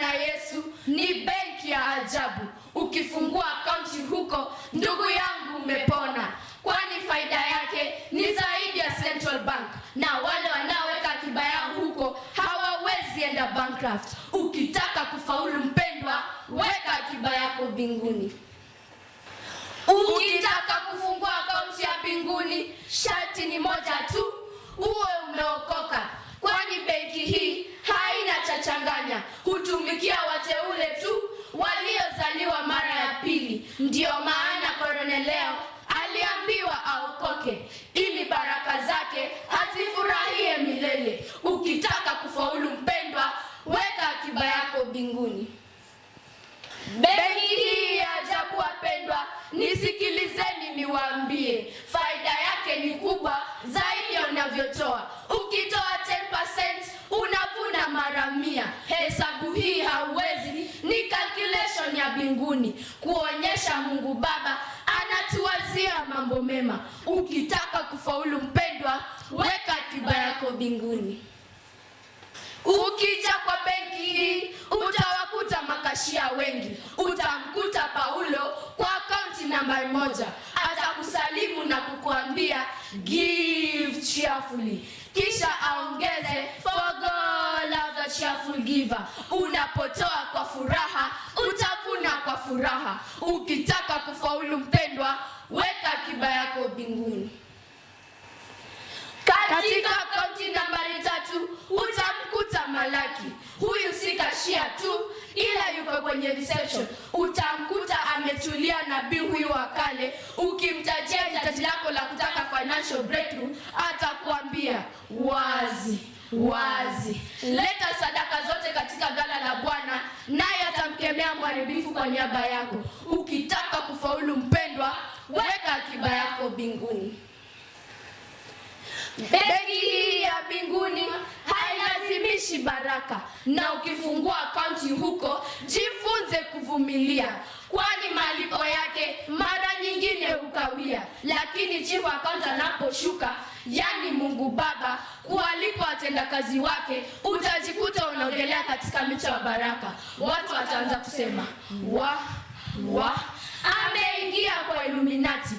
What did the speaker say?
Bwana Yesu ni benki ya ajabu. Ukifungua akaunti huko, ndugu yangu, umepona, kwani faida yake ni zaidi ya Central Bank, na wale wanaoweka akiba yao huko hawawezi enda bankrupt. Ukitaka kufaulu, mpendwa, weka akiba yako mbinguni. Ukitaka kufungua akaunti ya mbinguni, sharti ni moja tu, uwe umeokoka, kwani benki hii haina cha changanya, hutumikia wateule tu waliozaliwa mara ya pili. Ndiyo maana Kornelio aliambiwa aokoke ili baraka zake azifurahie milele. Ukitaka kufaulu, mpendwa, weka akiba yako mbinguni. Benki hii ya ajabu, wapendwa, nisikilizeni niwaambie, faida yake ni kubwa zaidi ya unavyotoa. Ukitoa 10% unavuna mara 100. Hesabu hii hauwezi, ni calculation ya mbinguni kuonyesha Mungu Baba anatuwazia mambo mema. Ukitaka kufaulu, mpendwa, weka akiba yako mbinguni. Ukija kwa benki hii utawakuta makashia wengi. Utamkuta Paulo kwa akaunti nambari 1, atakusalimu na kukuambia, "Give cheerfully," kisha aongeze, "For God loves a cheerful giver." Unapotoa kwa furaha utavuna kwa furaha. Ukitaka kufaulu, mpendwa, weka akiba yako mbinguni. Katika akaunti nambari 3 utamkuta Malaki. Huyu si kashia tu, ila yuko kwenye reception. Utamkuta ametulia, nabii huyu wa kale. Ukimtajia hitaji lako la kutaka financial breakthrough, atakuambia wazi wazi, "Leta sadaka zote katika ghala la Bwana, naye atamkemea mharibifu kwa niaba yako." Ukitaka kufaulu, mpendwa, weka akiba yako mbinguni. Benki hii ya mbinguni hailazimishi baraka, na ukifungua akaunti huko jifunze kuvumilia, kwani malipo yake mara nyingine hukawia. Lakini chief account anaposhuka, yani Mungu Baba, kuwalipa watendakazi wake, utajikuta unaogelea katika mito ya baraka. Watu wataanza kusema, "Wa wa, ameingia kwa Illuminati."